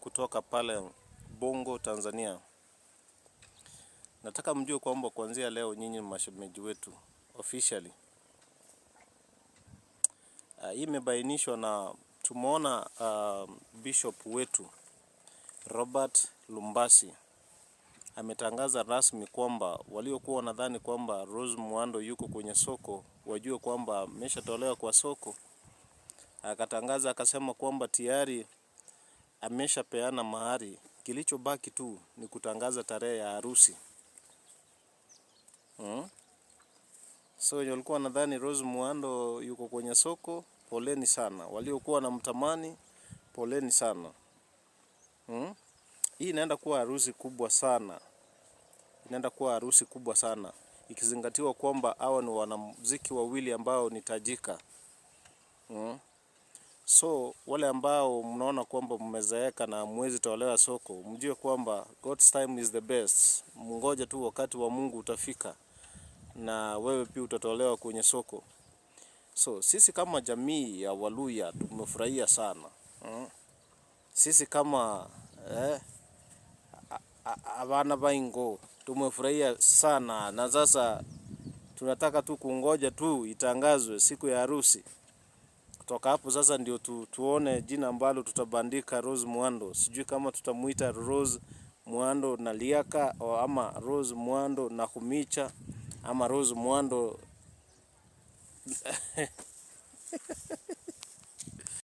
Kutoka pale Bongo, Tanzania. Nataka mjue kwamba kuanzia leo nyinyi ni mashemeji wetu officially. Hii imebainishwa na tumeona bishop wetu Robert Lumbasi ametangaza rasmi kwamba waliokuwa wanadhani kwamba Rose Muhando yuko kwenye soko wajue kwamba ameshatolewa kwa soko. Akatangaza akasema kwamba tayari ameshapeana mahari, kilichobaki tu ni kutangaza tarehe ya harusi. So wenye walikuwa wanadhani Rose Muhando yuko kwenye soko, poleni sana. Waliokuwa wanamtamani, poleni sana. Hii inaenda kuwa harusi kubwa sana, inaenda kuwa harusi kubwa sana, ikizingatiwa kwamba hawa ni wanamuziki wawili ambao ni tajika. So wale ambao mnaona kwamba mmezeeka na hamwezi tolewa soko, mjue kwamba God's time is the best. Mngoje tu wakati wa Mungu utafika na wewe pia utatolewa kwenye soko. So sisi kama jamii ya Waluhya tumefurahia sana. Sisi kama abana baingo tumefurahia sana, na sasa tunataka tu kungoja tu itangazwe siku ya harusi. Kutoka hapo sasa ndio tuone jina ambalo tutabandika Rose Muhando. Sijui kama tutamuita Rose Muhando na Liaka ama Rose Muhando na Kumicha ama Rose Muhando.